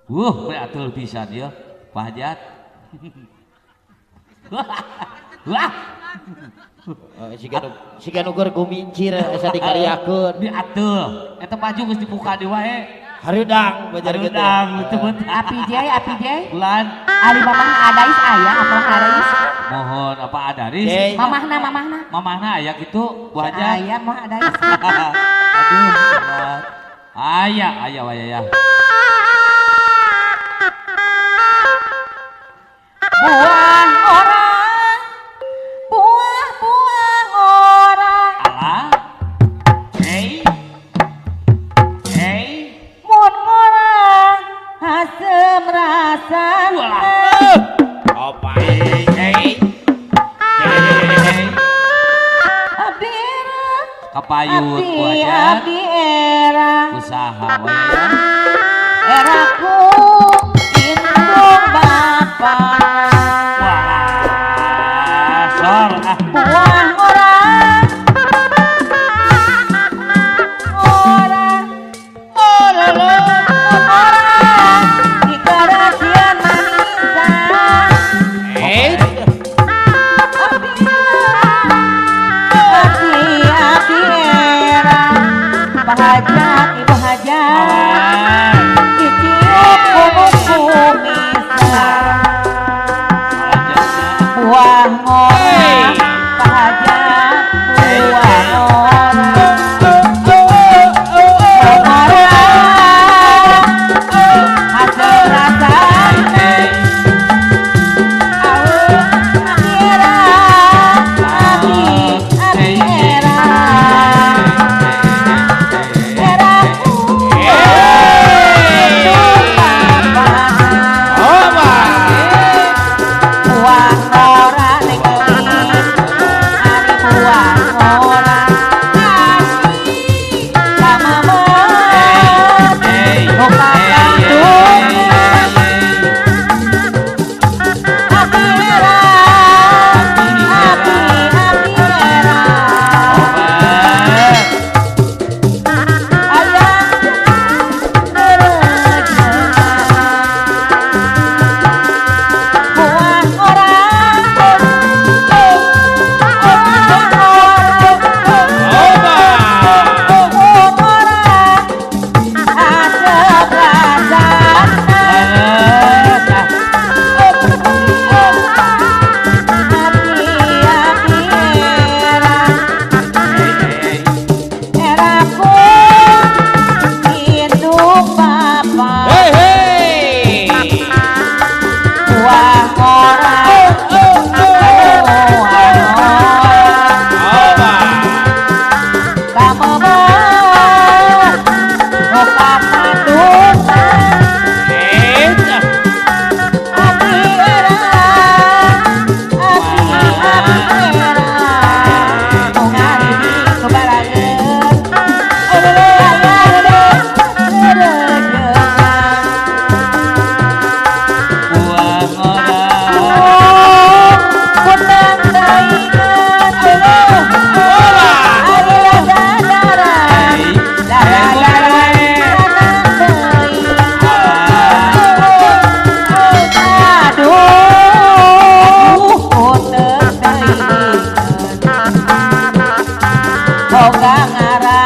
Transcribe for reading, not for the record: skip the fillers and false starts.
Beatul pisan ya, Pak Hajat. Wah. Siga nu keur gumincir asa dikariakeun. Diatul. Eta baju geus dibuka di wae. Hareudang bajar gitu. Hareudang betul. Api jai, api jai. Bulan. Ari mamahna Adais aya apa Adais? Mohon apa Adaris? Mamahna, mamahna. Mamahna aya kitu, Bu Hajat. Aya mah Adais. Aduh, aya, aya wae ya. Buah orang, buah-buah orang. Alah, hei, hei. Mun ngorang hasem rasana. Apa? Hei, hei, hei. Abdi era, Kapayun abdi, Bu Hajat. Abdi era. Usaha wae ya. Eraku indung bapa. Wah, sor ah. Buah orang, orang, orang, orang, dikerasian manisan. Abdi, abdi, abdi era, Pak Hajat, Ibu Hajat, dicium kumis. Buah ngora, Pak Hajat, buah ngora. Ngora, hasil rasana. Abdi era, abdi, abdi era. Eraku, indung bapana. Buah ngora ning geulis, ari buah ngora. Asli kamemet, nu kakandungan. Abdi era, abdi, abdi era. Aya nerejeungan. Buah ngora, buah ngora, asep rasana. Abdi, abdi era, eraku indung bapa. Hei hei. Buah ngora, buah ngora. Kamemet, nu kakandungan. Abdi era, abdi, abdi era. Nu ngaridi nu barageun, aya nerejeungan. Buah ngora. Punten teuingan, ari dadaran, dadaran teuing. Aduh, punten teuingan. Boga ngaran.